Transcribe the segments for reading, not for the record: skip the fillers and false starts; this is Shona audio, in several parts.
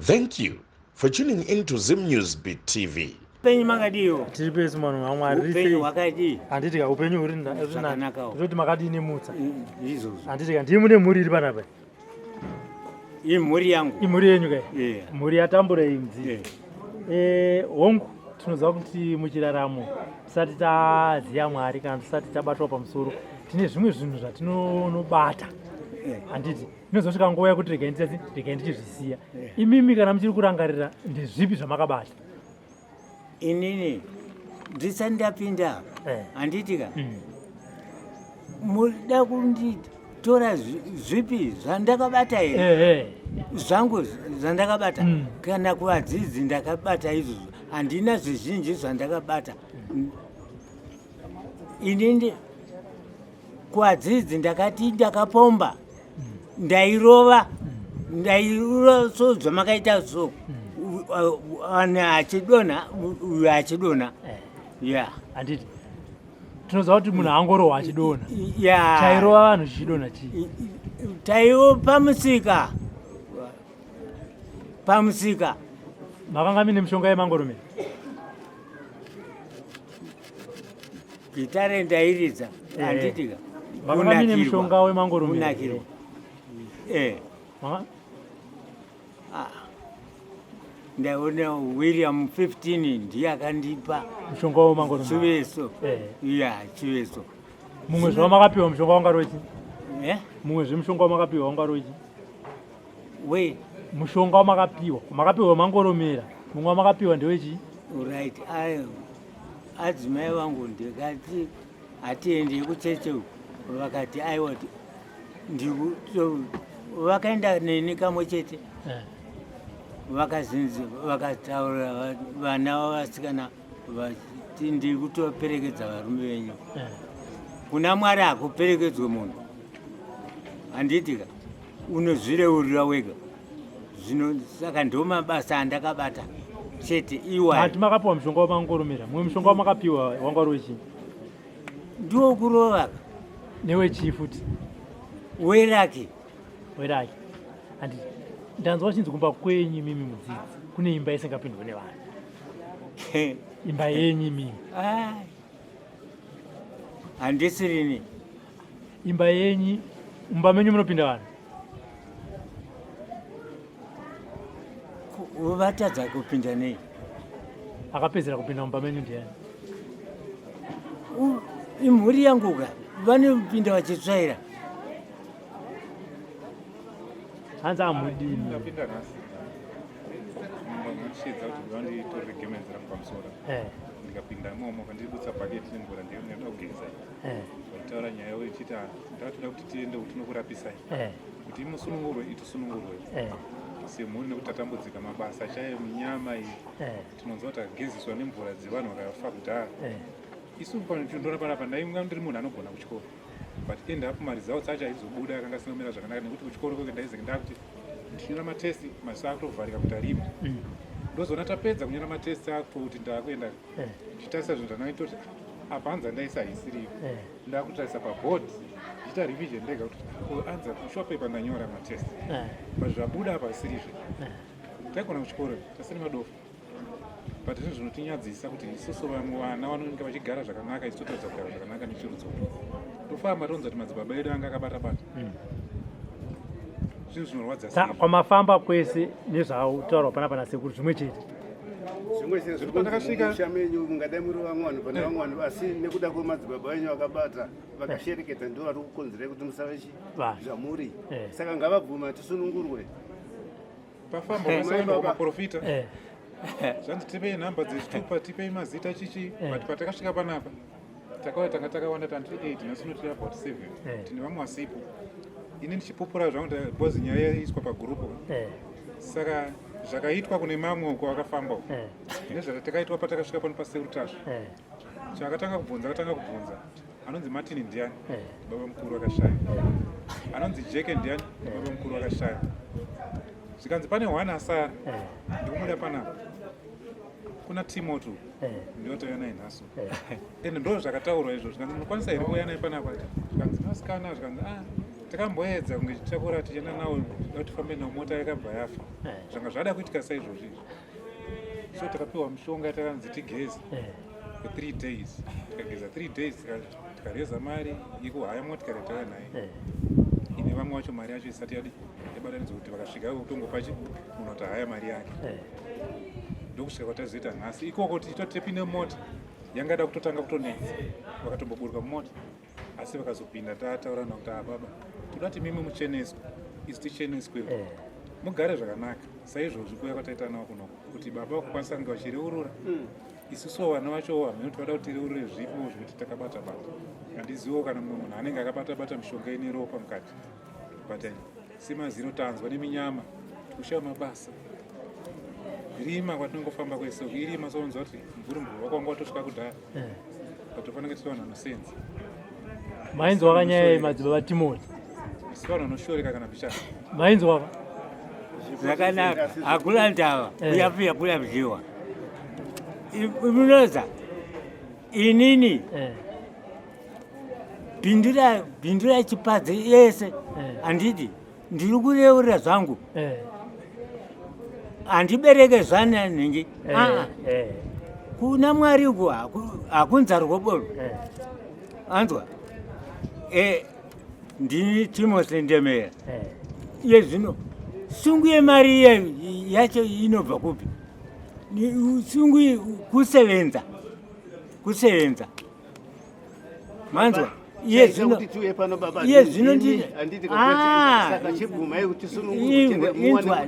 Thank you for tuning in to Zim News Beat TV. Upenyu makadiwo? Tiri pesi mwana waMwari. Upenyu hwakadii? Handiti ka upenyu huri nani. Zvakanakawo. Tototi makadii nemutsa. Ndizvozvo. Handiti ka ndimi mune mhuri iri panapa. Imhuri yangu. Imhuri yenyu kai? Yeah. Mhuri yatambura iyi mudzi. Yeah. Eh, hongu tinoziva kuti muchiraramo tisati taziva Mwari kana tisati tabatwa pamusoro tine zvimwe zvinhu zvatinonobata. Handiti inozosvika nguva yekuti regai nditadzi regai ndichizvisiya imimi kana muchiri kurangarira ndezvipi zvamakabata inini ndisati ndapinda Eh. handiti ka muda kunditora zvipi zvandakabata here Eh, eh. zvangu zvandakabata kana kuvadzidzi ndakabata izvozvo handina zvizhinji zvandakabata inini Kuadzidzi ndakati ndakapomba ndairova ndairova so zvamakaita so vanhu achidonha uyu achidonha Eh. ya handiti tinoziva kuti munhu angorohwa achidonha ya chairova vanhu chichidonha chii taiwo pamusika pamusika makanga mine mishonga yemangoromera Gitare ndairidza Eh. handitika. Makanga mine mushonga wemangoromera. Kunakirwa. Eh. Maka- Ah. Ndaona William 15 ndiye akandipa mushonga wemangoromera chiveso. Eh. Ya, chiveso. mumwe zvava makapiwa mushonga wanga uri wechi Eh? mumwe zvemushonga wamakapiwa wanga uri wechi We, mushonga wamakapiwa makapiwa wemangoromera mumwe wamakapiwa ndewechii right. Ayo. Adzimai vangu ndikati hatiendi kucheche uku vakati aiwa vakaenda neni kamwe chete eh. vakazinzi vakataura vana vavasikana vati ndiri kutoperekedza varume venyu eh. kuna mwari hakuperekedzwe munhu handitika unozvireurira wega zvino saka ndo mabasa andakabata chete iwayo Ati makapiwa mushonga wamangoromera mumwe mushonga wamakapiwa wanga uri wechii ndiwo kurova newechii futi weraki weraki handiti ndanzwa chinzi kumba kwenyu imimi mudzidzi kune imba isingapindwe nevanhu imba yenyu imimi handisirini imba yenyu mumba menyu munopinda vanhu Vatadza kupinda nei? Akapedzera kupinda mumba menyu ndiani? Imhuri yangu ka vanopinda vachitsvaira. Hanzi amudini. Ndapinda nhasi. Muchidza kuti vanditorere gemenzi rangu pamusoro. Eh. Ndikapinda imomo vandibutsa bhaketi nemvura ndinoda kugeza. Eh. Vachitaura nyaya vachiti ndatoda kuti tiende kuti tinokurapisai. Eh. Kuti imusunungurwe itisunungurwe. Eh. Semhuri nekuti tatambudzika mabasa chaiyo minyama iyi. Eh. Tinonzwa kuti takagezeswa nemvura dzevanhu vakafa kudhara. Eh. Isu pano panapa ndainga ndiri munhu anogona kuchikoro. But end up maresults acho aizobuda akanga asina kumira zvakanaka nekuti kuchikoro kweke ndaizenge ndakuti ndichinyora matest maziso akutovharika kuti arimo. Ndozoona tapedza kunyora matest akuti ndakuenda ndichitarisa zvinhu zvandaita kuti apa anza ndaisa haisiriyo. Ndakutarisa paboard ndichiita revision ndega kuti ko anza sure paper ndanyora matest. But zvabuda apa hasirizve. Taigona kuchikoro tasiri madofu. But zvinhu zvinotinyadzisa kuti isusu vamwe vana vanonge vachigara zvakanaka isu totadza kugara zvakanaka nechirudzoro. Tofamba tonzwa kuti madzibaba edu anga akabata bata. Zvinhu zvinorwadza sei. Kwamafamba kwese nezvautaurwa panapa nasekuru zvimwe chete. Zvimwe chete zviri Pandakasvika- musha menyu mungadai muri vamwe vanhu pane vamwe vanhu asi nekuda kwemadzibaba enyu akabata vakashereketa ndivo vari kukonzerai kuti musave chi Vanhu. zvamuri Eh. saka ngavabvuma tisunungurwe Pafamba kwese kumaporofita. Eh. Zvanzi tipei nhamba dzezvitupa tipei mazita chichi Eh. but patakasvika panapa takauya tanga takawanda tandiri 8 nhasi uno tiri about 7 Eh. tine vamwe vasipo ini ndichipupura zvangu because nyaya yaiswa pagurupu Eh. saka zvakaitwa kune mamwe uko akafamba uko Eh. nezvatakaitwa patakasvika pano pasekuru tasvu Eh. chaakatanga kubvunza akatanga kubvunza anonzi martin ndiani Eh. baba mukuru akashaya anonzi jeke ndiani baba mukuru akashaya zvikanzi pane one asara Eh. ndikumuda panapa kuna timoti Eh. ndiyo naye nhasi Eh. ende ndo zvakataurwa izvo zvikanzi munokwanisa here kuuya naye panapa zvikanzi vasikana zvikanzi a ah, Takamboedza kunge tichitakura tichienda nawo da tifambe nawo, mota yakabva yafa. Zvanga zvada kuitika saizvozvo izvi. So takapiwa mishonga, takanzi tigeze for 3 days. Tikageza 3 days, tikareza mari yekuhaya motikari yatauya naye. Ine vamwe vacho mari yacho isati yadi yabatanidzwa, kuti vakasvika kutongopa chi munhu kuti haya mari yake. Ndokusvika kwatazoita nhasi ikoko, tichitoti tipinde mumota, yanga kutotanga kutonetsa. Vakatomboburuka mumota, asi vakazopinda, tataura navo kuti, "Ah, baba, toda kuti mimi mucheneswe, isu ticheneswe, mugare zvakanaka." Saizvozvi kuuya kwataita navo kunoko, kuti baba vakukwanisa kunge vachireurura, isusuwo vana vacho hamene kuti vada kuti tireurure zvipo zvekuti takabata bata. Handizivo kana mumwe munhu anenge akabata bata mishonga ine ropa mukati, but semazino tanzwa neminyama, tikushaya mabasa, rima kwatinongofamba kwese uku irima. Sounzwa kuti mvuri mvuri wakwanga watosvika kudhaya, but tofanira tiri vanhu vanosenza. Mainzwa kanyaya yemadzibaba Timoti? Isi vanhu vanoshoreka kana bichana. Mainzwa ka? Zvakanaka, hakuna ndava. Kuyapiya kuyabyiwa munoza inini. Bindura bindura chipadze yese. Handiti ndiri kureurira zvangu? Handibereke zvana nhingi. Aa, kuna Mwari uku hakunzarwo bolo. Anzwa, ndini Timothy Ndemera. Iye zvino sungu yemari iye yacho inobva kupi? Sungu kusevenza, kusevenza, manzwa? Iye zvino kuti tiuye pano, baba. Iye zvino handiti Ah. saka chibvumai kuti Inzwa, inzwa.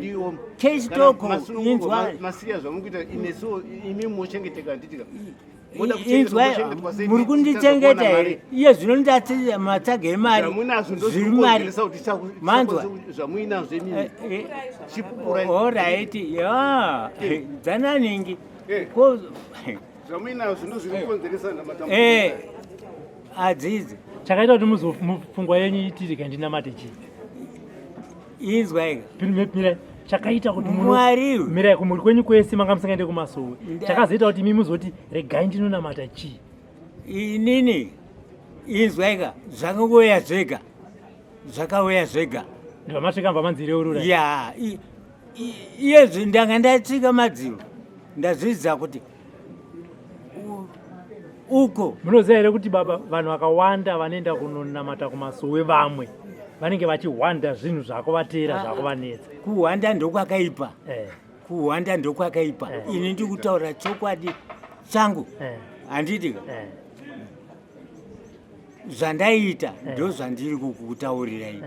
Cash talk, inzwa. Masiya zvamukuita inesuwo, imi mochengeteka, handitika? Moda Inzwa, kuchengetwa sei? muri kundichengeta here? Iye zvino ndati matsaga emari Zvamunazvo zviri mari. ndozvinokonzeresa kuti Manzwa. zvamuinazvo imimi chipupurai. Alright, ya dzananingi. Ko Zvamuinazvo ndozvinokonzeresa namatambudziko. Adzidzi. Chakaita kuti mupfungwa yenyu itiri kandinamate chii? Inzwa ika. Mirai, chakaita kuti Mwari. Mirai, kumhuri kwenyu kwese manga musingaende kumasowe. Chakazoita kuti imi muzoti regai ndinonamata chii? Inini, inzwa ika, zvakangouya zvega, zvakauya zvega. Ndibva masvika, mva manzi reurura. Ya, iyezvi ndanga ndatsika madziro, ndazvidza kuti uko. Munoziva here kuti baba, vanhu vakawanda vanoenda kunonamata kumasowe, vamwe vanenge vachihwanda zvinhu zvakuvateera, zvakuvanetsa? Kuhwanda ndokwakaipa. Kuhwanda ndokwakaipa. Ini ndiri kutaura chokwadi changu, handiti ka? Zvandaiita ndo zvandiri kukutaurirai.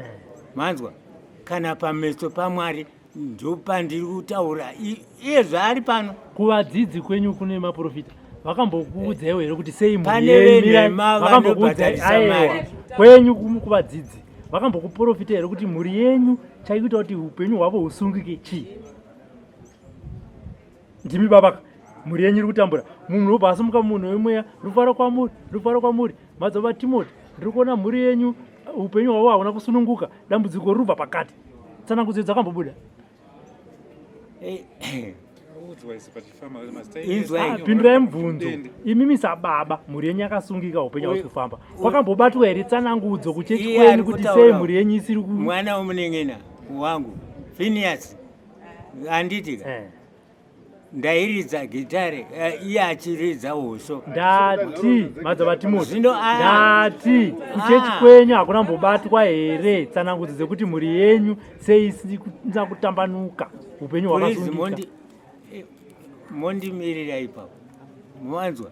Manzwa? Kana pameso paMwari ndopandiri kutaura, iye zvaari pano. Kuvadzidzi kwenyu kune maprofita, vakambokuudzaiwo here kuti sei mhuri Pane yenyu venhema vakambokuudzai vanobhadharisa Aiwa, mari. kwenyu kuvadzidzi vakambokuprofita here kuti mhuri yenyu chaikuita kuti upenyu hwavo husungike chii? Ndimi baba, mhuri yenyu iri kutambura, munhu wobva asimuka, munhu wemweya, rufaro kwamuri, rufaro kwamuri, madzibaba Timoti, ndiri kuona mhuri yenyu upenyu hwavo hauna kusununguka, dambudziko riri kubva pakati. Tsanangudzo dzakambobuda? Udzwa isu pachifamba mazita. Inzwa. Ah, pindurai mubvunzo. Imimi sababa, mhuri yenyu yakasungika, upenyu hausi kufamba, kwakambobatwa here tsanangudzo kuchechi Iye kwenyu ari kuti kutaura. sei mhuri yenyu isiri ku Mwana womunen'ena wangu Phineas, handiti ka? Ndairidza gitare, iye achiridza hosho. Ndati madzibaba Timoti, Zvino, ndati kuchechi kwenyu hakuna mbobatwa here tsanangudzo dzekuti mhuri yenyu sei isiri kuda kutambanuka, upenyu Please, hwakasungika? Mondimirira ipapo, manzwa?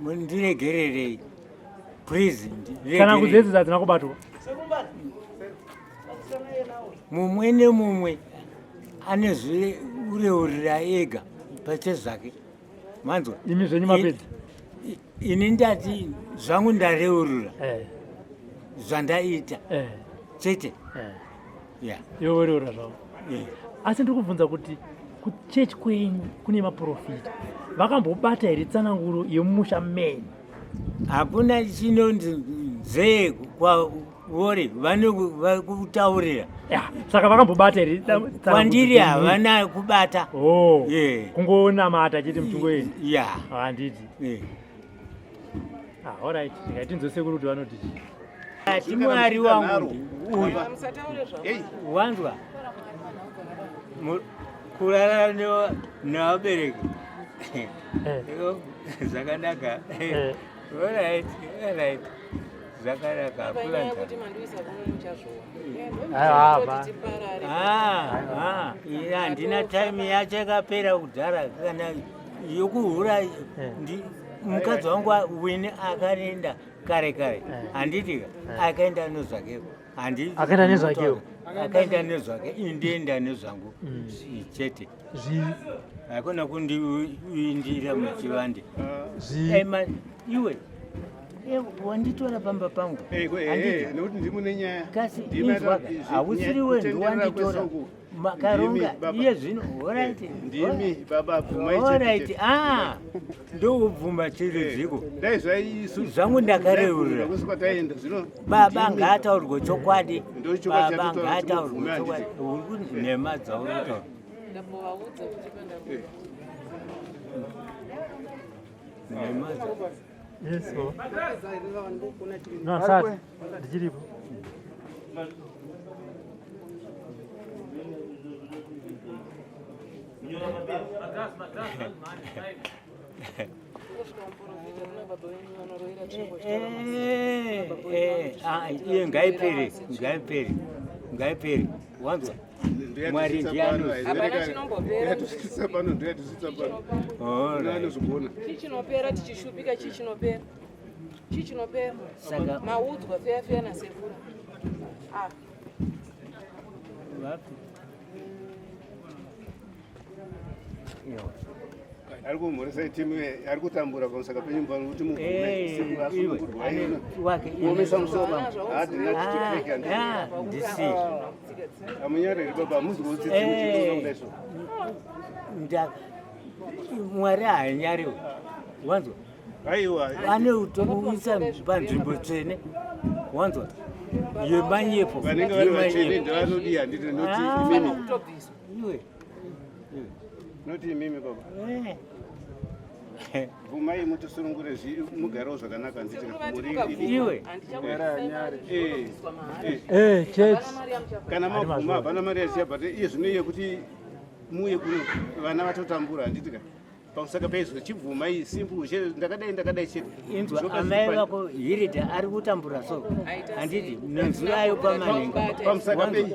Mundiregererei, please. Tsanangudzo Ndiregererei. idzi hadzina kubatwa? Mumwe nemumwe ane zviureurira ega pachezvake, manzwa? Imi zvenyu mapedza? Ini ndati zvangu ndareurura zvandaita chete, ya. Iwe wereura zvavo, asi ndiri kubvunza kuti kuchechi kwenyu kune maprofita, vakambobata here tsananguro yemumusha menyu? Hakuna chinonzi nzee kwauri vanokutaurira. Ya, saka vakambobata here tsanangudzo Kwandiri dzenyu? havana kubata. Oh, Yeah. kungonamata chete muchingoenda? Ya. Handiti? Ah, alright, ndikaitinzwe sekuru kuti vanoti chii. Ati Mwari wangu. Uyu wanzwa kurara nevabereki zvakanaka. Alright, alright. Zvakanaka. Handina time yacho yakapera kudhara kana yokuhura. Mukadzi wangu wini akaenda kare kare, handitika? Akaenda nezvake. Akaenda nezvakewo? Akaenda nezvake, indienda nezvangu chete. Hakuna kundiindira muchivande. Iwe wanditora pamba pangu. Nekuti ndimune nyaya. Kasi inzwaka, hausiriwe ndiwanditora, makaronga iye zvino. Alright. Ndimi baba, bvumai. Alright, ah, ndokubvuma chiridziko. Dai zvaisu Zvangu ndakareurura. Kwataenda zvino. Baba ngaataurwe chokwadi. Ndochokwadi. Baba Chatotaura. ngaataurwe Chimubvume. chokwadi. Uri nhema dzauri kutaura. Ndambovaudza kuti pandambo Nhema Yes, so. No, asati ndichiripo. Kusvika muprofita kuna baba venyu vanoroera tsvimbo. Ah, iye ngaipere, ngaipere, ngaipere, wanzwa? Mwari ndiani? Hapana chinombopera. Yatisvitsa pano, ndoyatisvitsa pano. Alright. Anozvigona. Chii chinopera tichishupika? Chii chinopera? Chii chinopera? Saka Maudzwa feya feya nasekuru. Ah, vapi? Iwe. Ari kumhoresa timu, ari kutambura pamusaka penyu pano kuti mubvume Eh, iwe, asunungurwa. wake Kuomesa musoro haadhina. Ah, ndisi Amunyareri baba, hamuzi kutsitsi muchikuza kudai so. Mwari haanyariwo, wanzwa? Aiwa. Ane utokuisa panzvimbo tsvene, wanzwa, yemanyepo. Vanenge vari vatsvene ndevanodii, handiti? Noti Ah. imimi. Kutobviswa. Iwe. Noti imimi baba. Eh. Bvumai mutisunungure, mugarewo zvakanaka, handiti? Sekuru vati Muri mukabvuma, Iwe. handichakuisai mari, zvinobviswa mahara. Church. Hapana mari yamuchabva. Kana mabvuma, hapana mari yachiyabva iye zvino yekuti muuye kuno, vana vatotambura, handiti ka? Pamusaka peizvo chibvumai, simple chete, ndakadai ndakadai chete. Inzwa, Zvopa amai zviri vako Hirita ari kutambura so, Aita handiti? sei? Nenzirayo pamanhenga. Pamusaka pei?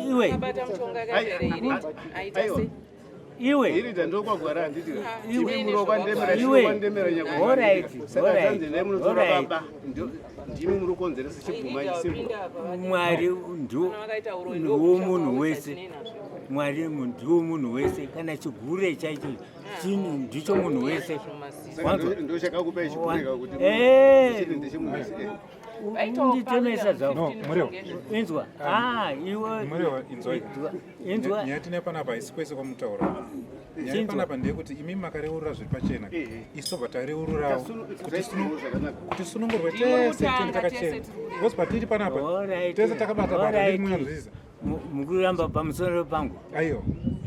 Iwe. Akabata mushonga akapera iri. Aita Aiwa. sei? Iwe. Hirita ndokwagwara, handiti ka? Iwe. Imi munokwandemera. Iwe. Kwandemera. Alright, Saka alright, tanzi ndai munotora. alright. Baba, ndimi muri kukonzeresa, chibvumai, Irida simple. wapinda apa vati Mwari kana vakaita uroyi ndiwo munhu wese. ndokusha nazvo. Mwari ndiwo munhu wese, kana chigure chaicho chini ndicho munhu wese. Saka Wanzwa? ndo chakakupai chikureka kuti chiti ndechemunhu wese. Unditemesa zvako. No, Murewa. Inzwa, ah, iwe. Murewa, inzwai. Inzwa. Nyaya tine panapa haisi kwese kwamutaura. Nyaya Chinzwa. panapa ndeyekuti imi makareurura zviri pachena, isu tobva tareururawo kuti Zvakanaka. kuti sunungurwe Ndimi tese, kutanga, tenge tese takachena. tiri kureva. Because patiri panapa Alright, tese takabata bata. alright. Ndiri Mukuramba pamusoro pangu. Aiwa,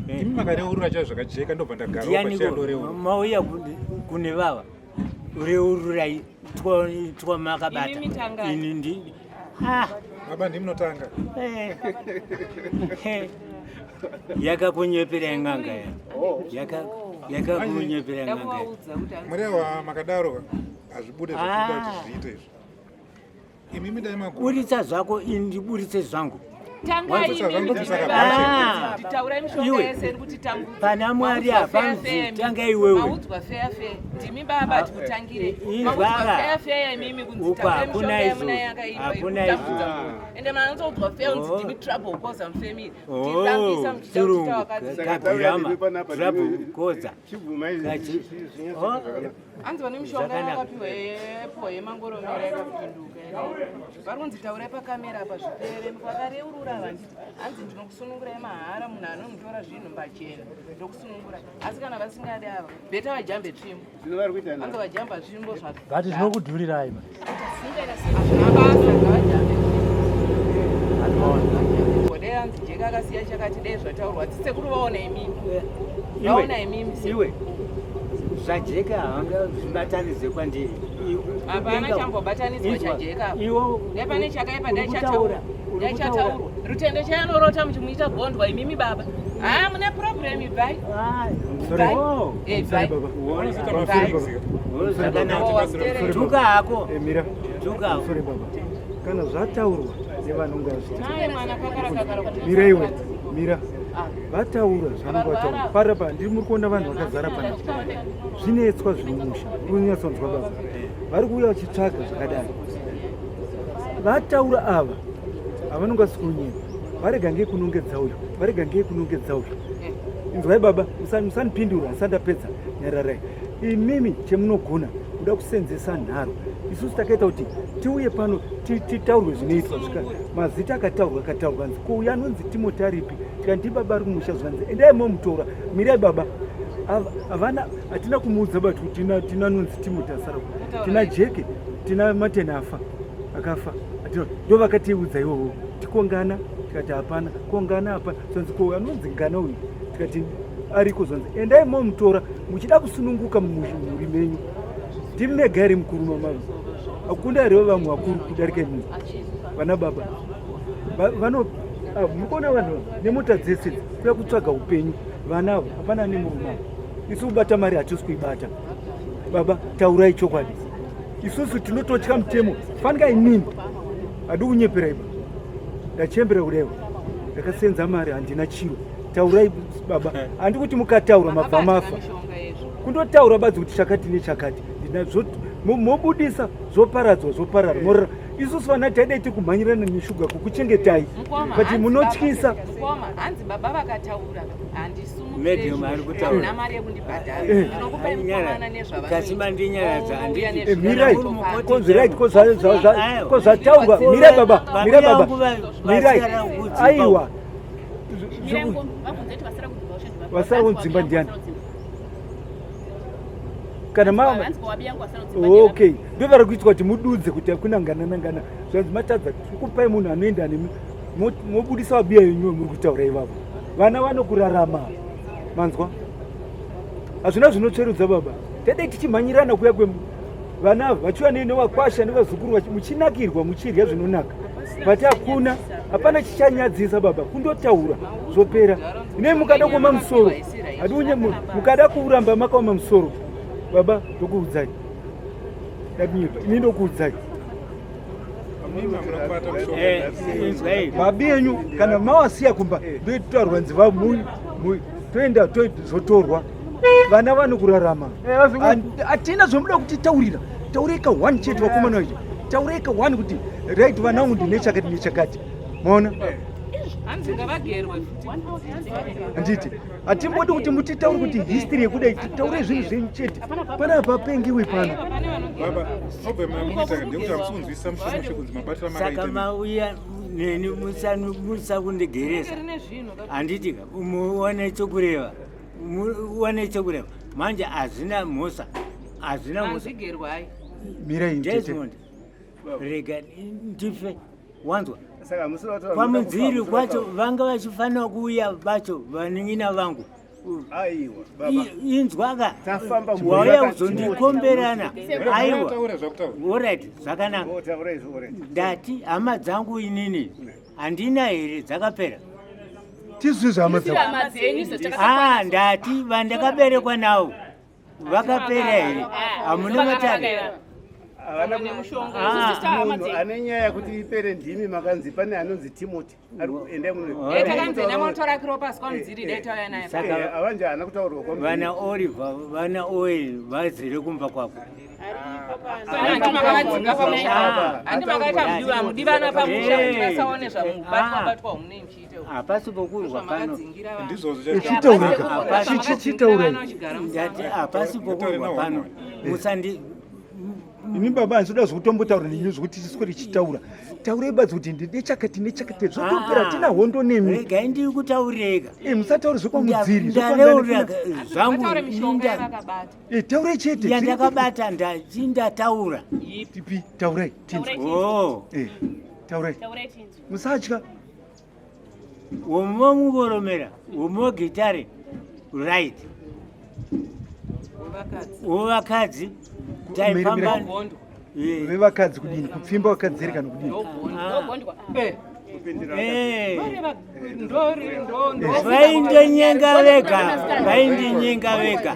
imi makareurura chaizvo zvakajeka, ndobva ndagarawo Ndianiko pachena ndoreurura. mauya kune vava, reururai twamakabata. Imimi tangai. Ini ndi ah. Baba, ndimi munotanga. Eh. Yakakunyepera n'anga ya, yakakunyepera n'anga ya. Ndakuvaudza kuti hanzi Murewa, makadaro hazvibude zvatinoda Ah. kuti zviite izvi. Imimi dai magona. Buritsa zvako, ini ndiburitse zvangu. Tangai Wanzwa imimi. zvangu. Ndimi Ah. baba, taurai mishonga Iwe. yese iri kutitambudza. Pana Mwari Maudzwa hapanzi feya feya tanga imimi. iwewe. Maudzwa feya feya, ndimi baba, tikutangire. Inzwa. Maudzwa feya feya imimi kunzi Uko taurai hakuna mishonga yamuna izvo. yakaipa iri Hakuna kutambudza izvo. munhu. Ende manonzoudzwa feya kunzi Oh. ndimi trouble causer mufamily. Oh, Tirambisa muchiita kuti chirungu. tawakadzi. Saka tauya Kabhirama, ndimi panapa. trouble causer. Chibvumai. Oh. Zvakanaka. Hanzi vane mishonga Zvakanaka. yakapiwa yepo yemangoromera yakapinduka, vari kunzi taurai pakamera apa zvipere. Vakareurura vanditi hanzi ndinokusunungurai mahara, munhu anonotora zvinhu pachena ndokusunungurai, asi kana vasingadi ava better vajambe tsvimbo. Zvino vari kuita Hanzi vajamba tsvimbo. Ngati zvinokudhurirai ma. Hazvina basa, ngavajambe. Handimaona. Dai hanzi Jeka akasiya chakati, dai zvataurwa dzisekuru vaona imimi, vaona imimi. Iwe, zvajeka hanga zvibatanidze kwandiri. Hapana Kudenga- chambobatanidzwa Inzwa, chajeka apa. iwo Dai pane chakaipa uri dai kutaura, chataurwa. uri Dai kutaura. chataurwa. Rutendo chayanorota muchimuita gondwa imimi baba. Ah, mune problem ibvai. Ah, Ibvai. oh, Eh, Sorry, ibvai. baba. Vanozoita Bye. mafeelings. oh, zvakanaka. Oh, Tuka hako Eh, mira. tuka hako. Sorry baba. Kana zvataurwa nevanonga vazvitaura. Naye mwana kakara kakara kuti Mira iwe, mira. Ah. Vataura zvanonga vataura. Parapa ndiri muri kuona vanhu vakazara panapa. Zvinetswa zviri mumusha. Uri kunyatsonzwa baba. Vari kuuya vachitsvaga zvakadai. Vataura ava havanonga sikunyepa. Varega ngekunongedza uyu, varega ngekunongedza uyu. Inzwai baba, musanipindura asati ndapedza nyararai. Imimi chemunogona kuda kusenzesa nharo. Isusu takaita kuti tiuye pano titaurwe zvinoitwa zvika mazita akataurwa akataurwa anzi ko uyu anonzi Timoti aripi? Tikati ndi baba ari kumusha zvikanzi endai momutora. Mirai baba. Havana hatina kumuudza bati kuti tina anonzi Timoti asara. Tina Jeke, tina Martin afa akafa. Hatina ndo vakatiudza ivovo. Tikongana tikati hapana, kongana hapana. Zvanzi ko anonzi ngana uyu tikati ariko zvanzi endai momutora muchida kusununguka mumhuri menyu. Ndimi mega here mukuru mama? Hakuna here vamwe vakuru kudarika imimi vana baba? Vano mukuona vanhu nemota dzese idzi kuya kutsvaga upenyu vana ava hapana ane murume ava. Isu kubata mari hatisi kuibata. Baba taurai chokwadi. Isusu tinototya mutemo. Fanika inini hadi kunyepera iba. Ndachembera kudaiwa. Ndakasenza mari handina chiro. Taurai baba. Handi kuti mukataura mabva mafa. Kundotaura badzi kuti chakati nechakati. Mobudisa zvoparadzwa zvoparara. Morara. Isusu vana taidai tiri kumhanyirana neshuga kukuchengetai. Mukoma, But hanzi munotyisa. Mukoma, hanzi baba vakataura Medium ari kutaura. handina mari yekundibhadhara. Eh. Ndinokupai mukomana nezvavanoita. Kasima ndinyaradza, Ouya handiti. Eh, nezviro mirai zvavanopa. konzi right ko zvataurwa mirai baba mirai baba mirai aiwa Vasara kudzimba ndiani? Kana okay ndo vari kuitwa kuti mududze kuti hakuna ngana nangana zvanzi matadza kupai munhu anoenda nemi mobudisa vabiya yenyu muri kutaura ivavo vana vanokurarama manzwa hazvina zvinotsverudza baba tadai tichimhanyirana kuya kwe vana ava vachiuya nevakwasha nevazukuru muchinakirwa muchirya zvinonaka but hakuna hapana chichanyadzisa baba kundotaura zvopera inei mukada kuoma musoro hadiunye mukada kuramba makaoma musoro baba ndokuudzai ndakunyepa ini ndokuudzai Imimi hamuna kubata mushonga. Eh, inzwai. Babi yenyu kana mawasiya kumba ndoitaurwa nzi toenda zotorwa vana vanokurarama hatina zvomuda kutitaurira taureka one chete vakomana vacho taureka one kuti right vana vangu ndine chakati nechakati maona Hanzi ngavagerwe futi. handiti hatimbodi kuti mutitaure kuti history yekudai taure zvinhu zvenyu chete pana papengiwe pano Pane vanogerwa. Baba, problem yamunoita ndeyekuti hamusi kunzwisisa mushe mushe kunzi mabatiro Saka amakaita. mauya neni musakundigeresa Rine zvinhu. handiti ka muone chokureva muone chokureva manje hazvina mhosva hazvina mhosva Hanzigerwa ai. mirai tete Desmond rega ndife wanzwa Saka hamusiri kutaura kwamudziri kwacho vanga vachifanira kuuya vacho vanin'ina vangu Aiwa baba. Inzwaka Tafamba wauya kuzondikomberana aiwa Taura zvakutaura. orit zvakanaka Oh, taura izvo alright. ndati hama dzangu inini handina here dzakapera tizvizvo hama dzako Hama dzenyu Ah, ndati vandakaberekwa navo vakapera here hamuna matare Havana Nemushonga. Ah. munhu ane nyaya yekuti ipere ndimi makanzi pane anonzi Timothy ari kuenda muno. Eh, takanzi enda munotora kiropasi kwamudziri dai tauya naye. Saka- Eh, avanje haana kutaurwa kwamudziri. vana Oliver vana Owen vazere kumba kwako Handi makavadzinga pamusha. Ah. Handi makaita mudiwa mudivana pamusha kuti Eh. vasaone zvamubatwa Ah. batwa munenge muchiita. hapasi pokurwa pano Zvamakadzingira vanhu. Ndizvozvo chaizvo. Chitaurika. Chitaura. ndati hapasi pokurwa pano musandi ini baba handinoda zvekutombotaura nenyu zvekuti tiswere tichitaura taurai badzi kuti ndine chakati nechakati zvotopera Ah. tina hondo nemi regai ndiri kutaureka Eh, musataure zvekwamudziri ndareurira zvangu Vataure mishonga yavakabata. taurai chete yandakabata ndachindataura tipi taurai tinzwe o Eh, taurai musatya womomugoromera womogitare right Wevakadzi. wovakadzi taifamba Mira, Gondo. Vevakadzi kudini? Kupfimba vakadzi here kana kudini? Vaindinyenga vega, vaindinyenga vega.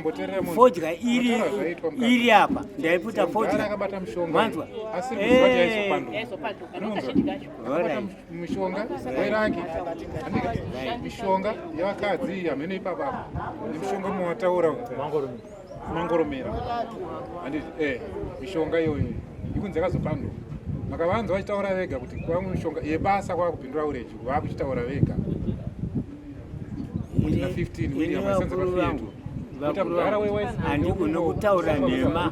Fodya iri iri apa, ndaiputa fodya. Manzwa? Mishonga weraki, mishonga yevakadzi hameno ipapa apa nemishonga mowataura mangoromera, handiti? Mishonga iyoyo ikunzi yakazopanduka. Makavanza vachitaura vega kuti kwamwe mishonga yebasa kwakupindura ureji, vakuchitaura vega kuti na 15 William aisenza pafiyetu. Handigone kutaura nhema,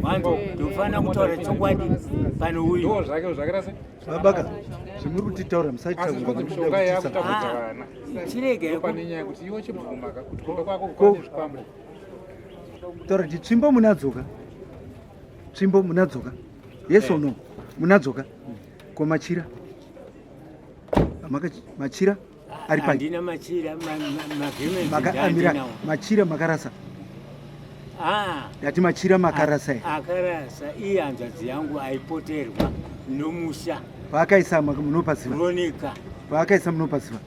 wanzwa? Ndofanira kutaura chokwadi pano uyu. Ndo zvake zvakaita se Babaka, zvimuri kutitaura Asi musaita zvikonzi mishonga yakutambudza vana. Chirege. Pane nyaya yekuti iwe chibvuma ka kuti kumba kwako kwane zvikwambo. Taura kuti tsvimbo munadzoka, tsvimbo munadzoka, yes or no? Munadzoka ko machira? Machira ari pai? Handina machira, magemenzi Makaamira handinawo. Machira makarasa? Ah. Ndati machira makarasa here? Akarasa iye hanzvadzi yangu aipoterwa nomusha. Paakaisa munopaziva? Veronica. Paakaisa munopaziva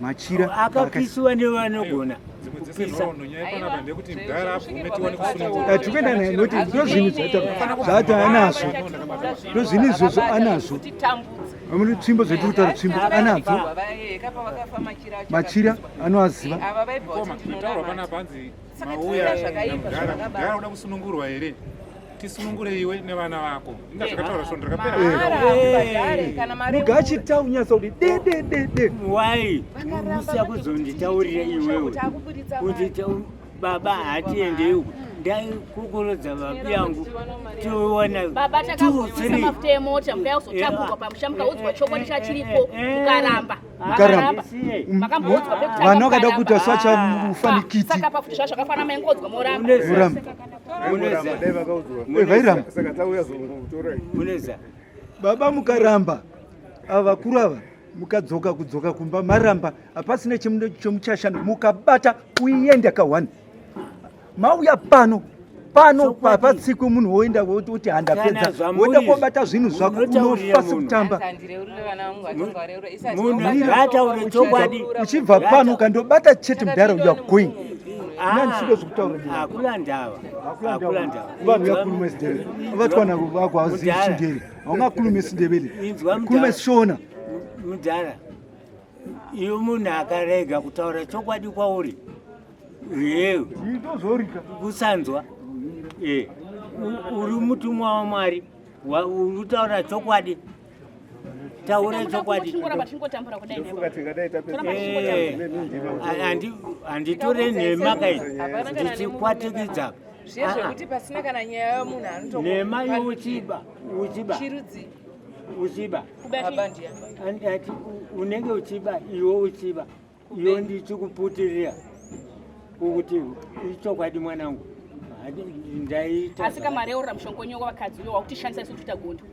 machira paakaisa? Akapisiwa nevanogona Dzimwe dzese kupisa. nhoroondo, nyaya panapa ndekuti mudhara abvume tione kusunungura. Tikuenda naye nokuti ndo zvinhu zvaati anazvo, ndo zvinhu izvozvo anazvo. Amene tsvimbo zvetiri kutaura, tsvimbo anadzo, machira anoaziva. Koma zvinotaurwa panapa, hanzi mauya namudhara, mudhara uda kusunungurwa here? Tisunungure iwe nevana vako. Inga zvakataura svondo rakapera. Mugachita unyatsa kuti de de de de. Wai usiya kuzonditaurira iwewe kuti baba hatiendei uku, ndaikukurodza vabi yangu tiona. Baba, takazoisa mafuta emota, mukauya kuzotakurwa pamusha, mukaudzwa chokwadi chachiripo, mukaramba. Mukaramba. Makamboudzwa pekutanga, Vana vakada mukaramba. kuita sachamufanikiti. Saka pafuti zva zvakafanana, maingodzwa moramba. Muramba. Vairamba. Saka tauya zongotora. Muneza. Baba, mukaramba, ava vakuru ava, mukadzoka kudzoka kumba maramba, hapasina chomuchashanda, mukabata uienda ka1 mauya pano pano Chokwadi. papatsikwe munhu woenda woti Kana handapedza zvamuri woenda kobata zvinhu zvako, unotaurira unofa munhu. sekutamba. Handireurire vana vangu, vatongareura isati. Munhu ngaataure chokwadi. Uchibva pano ukandobata chete, mudhara, you are going. Nandisiko zvekutaura ndini. Hakuna ndava, hakuna ndava. Vanhu uyakhuluma isiNdebele, abatwana vakho awazivi Mudhara. isiNdebele, haungakhulumi isiNdebele. Inzwa mudhara. Khuluma isiShona. Mudhara, iwe munhu akarega kutaura chokwadi kwauri yewe Ndozvorika. Kusanzwa. Uri mutumwa waMwari, uri kutaura chokwadi, taura chokwadi. Tingoramba tichingotambura kudai. Ndofunga tingadai tapedza. Handitore nhema kai Hapana kana ndichikwatikidza. Zviye zvekuti pasina kana nyaya yemunhu anoto Nhema iwe uchiba, uchiba, Chirudzi. uchiba. Baba ndiya. Andati unenge uchiba iwe, uchiba iwe, ndichikuputirira kuti ichokwadi mwanangu. Ndaita Asi kamareurura mushonga wenyu wavakadzi uyo wakutishandisa isu kuita gondwa.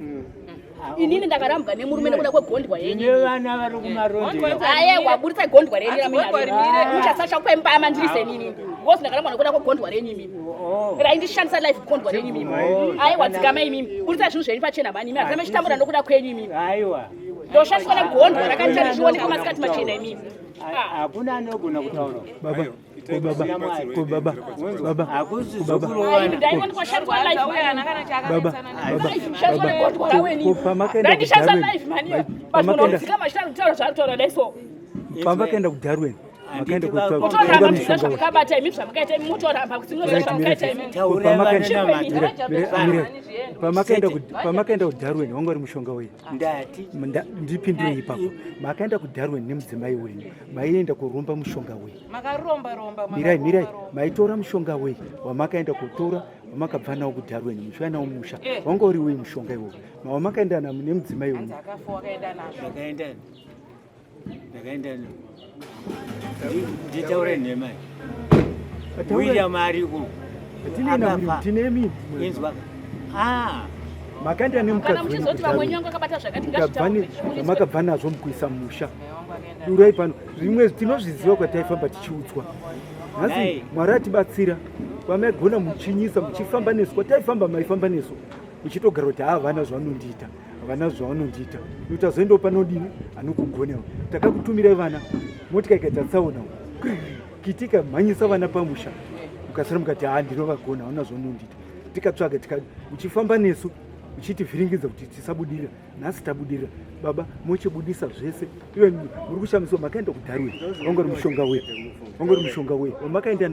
Inini ndakarambwa nemurume nekuda kwegondwa yenyu. Ine vana vari kumarondera. Ayewa, buritsa gondwa renyu. Hanzi gondwa rimire. Muchasasha kupai mbama ndirise inini because ndakarambwa nekuda kwegondwa renyu imimi. Raindishandisa life gondwa renyu imimi. Aiwa, dzikama imimi, buritsa zvinhu zvenyu pachena mani imi. Hazama chitambura nokuda kwenyu imimi. Aiwa. Ndoshandiswa negondwa rakaita richionekwa masikati machena imimi. Hakuna anogona kutaura. Baba, ko baba, ko baba, baba, Hakusi ko baba. zvokurovana. Ndaingondikoshandiswa life. Baba, baba, Shandiswa negondwa raweni. Ko pamakaenda Ndaindishandisa kuDarwin, life mani, but unodzika machita kutaura zvaari kutaura dai so. Pamakaenda kuDarwin, makaenda Mutoramba kutsvaga muchiziva mishonga. zvamakabata imi, zvamakaita imi, mutoramba kuti munoziva zvamakaita imi. Taura vananamata. Pamakaenda kuDarwin wanga uri mushonga wei? Ndati Ndipindurei ipapo. Makaenda kuDarwin nemudzimai wenyu, maienda kuromba mushonga wei? Makaromba romba. Mirai, mirai. Maitora mushonga wei wamakaenda kutora, wamakabva nawo kuDarwin muchiuya nawo musha? Wanga uri wei mushonga iwowo wamakaenda nemudzimai wenyu? Akafa wakaenda nazvo. Ndakaenda nditaure nhema, William ariko. Akafa. Tinemi. Inzwa, ah. Makaenda Kana nemukadzi wenyu muchizoti vamwe kuDarwin, wenyu akabata zvakati, mukabva ngazvitaurwe. zvamakabva nazvo mukuisa musha, durai pano. Zvimwe tinozviziva kwataifamba tichiudzwa. Nhasi Mwari atibatsira vamaigona muchinyisa muchifamba nesu kwataifamba maifamba nesu muchitogara kuti havana zvavanondiita havana zvavanondiita nekuti azoendawo panodini anokugonewa takakutumirai vana motika ikaita tsaona kitika mhanyisa vana pamusha mukasara mukati haa ndinovagona havana zvavanondiita tikatsvaga tika muchifamba nesu muchitivhiringidza kuti tisabudirira nhasi tabudirira baba mochibudisa zvese iwe muri kushamiswa makaenda kudarwin wanga uri mushonga uya wanga uri mushonga uya wamakaenda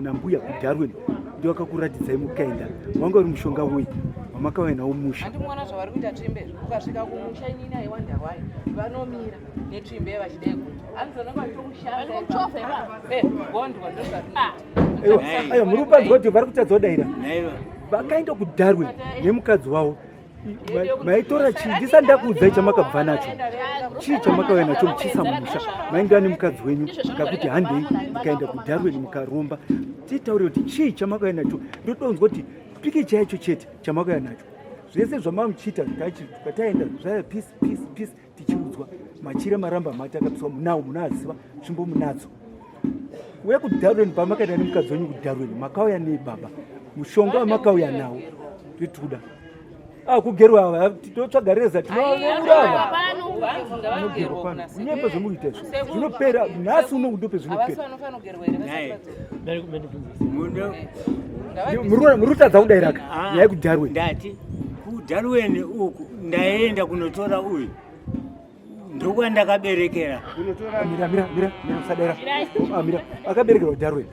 nambuya kudarwin ndio akakuratidzai mukaenda wanga uri mushonga uya wamakauya nawo musha andimuona zvavari kuita tsvimbe ukasvika kumusha inini aiwanda wayo vanomira netsvimbe vachidai kuti anozonanga vachitokushandisa eh, gondwa ndozvaaiwa aiwa muri kupanzwa kuti vari kutadza kudaira vakaenda kudarwin nemukadzi wavo maitora chii ndisati ndakuudzai chamakabva nacho chii chamakauya nacho muchiisa mumusha mainge ane mukadzi wenyu mukakuti handei mukaenda kudarweni mukaromba titaure kuti chii chamakauya nacho ndodonzwa kuti pikicha yacho chete chamakauya nacho zvese zvamamuchiita kwataenda zvaya peace peace peace tichiudzwa machira maramba mati akapiswa munawo munoaziva tsvimbo munadzo wekudarweni pamakaenda nemukadzi wenyu kudarweni makauya nei baba mushonga wamakauya nawo tituda ah, kugerwa ava totsvaga reza tinourava anogerwa pano kunyepa zvemukuita izvo zvinopera nhasi uno ndope zvinopera muri kutadza kudairaka ah, nyaya yekudarweni ndati kudarweni uku ndaenda kunotora uyu ndokwandakaberekera mira mira mira mira usadera ah, mira akaberekerwa kudarweni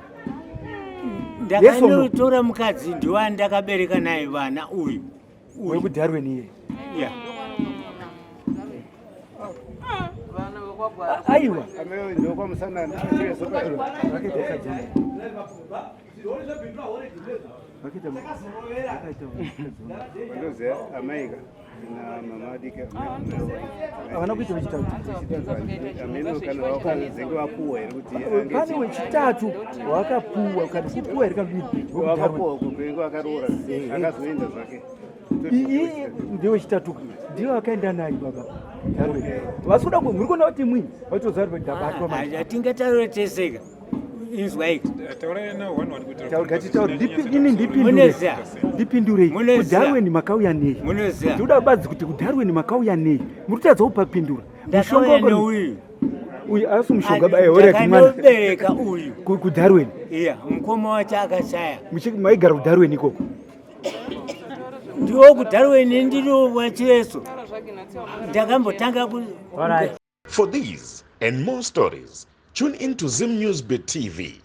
ndakanotora mukadzi ndiwandakabereka naye vana uyu wekudarweni iye yeah. Aiwa havana kuita wechitatu pane wechitatu wakapuwa kana kupuwa here kana kudini ndewechitatu ndiyo akaenda naye baba vasi kuda muri kuona kuti mwi vaitoziva kuti ndabatwa manje hatingataure teseka inzwai ngatitaure ini ndipindure ndipindurei kudarweni makauya nei ndikuda badzi kuti kudarweni makauya nei muri kutadza kupapindura mushonga uyu uyu asi mushonga bae ore mwana bereka uyu kudarweni iya mukoma wacho akashaya maigara kudarweni ikoko ndiwo kudarweni ndiriwo wachiveso ndakambotanga ku For these and more stories, tune in to Zim News Bit TV.